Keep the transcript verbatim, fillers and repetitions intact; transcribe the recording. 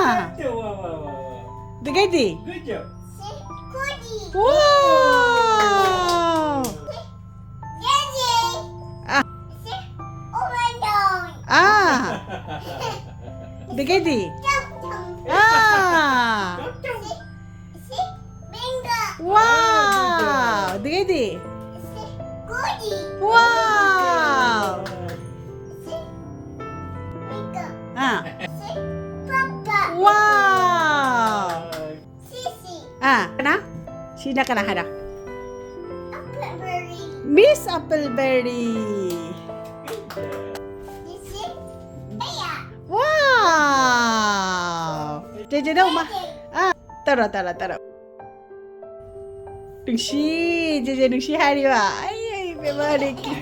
Wow, wow, wow, wow. Degede. Good job. Wow. Ah. Degede. Ah. Wow. Degede. Wow. Ah. Wow. Ah, kana? Sino kana hara? Miss Appleberry. Wow. Jeje daw ma. Ah, tara, tara, tara. ꯅꯨꯡꯁꯤ, ꯖꯦꯖꯦ ꯅꯨꯡꯁꯤ ꯍꯥꯏꯔꯤꯕ꯫ ꯑꯩ, ꯑꯩ, ꯏꯕꯦꯝꯃ, ꯔꯤꯀꯤ꯫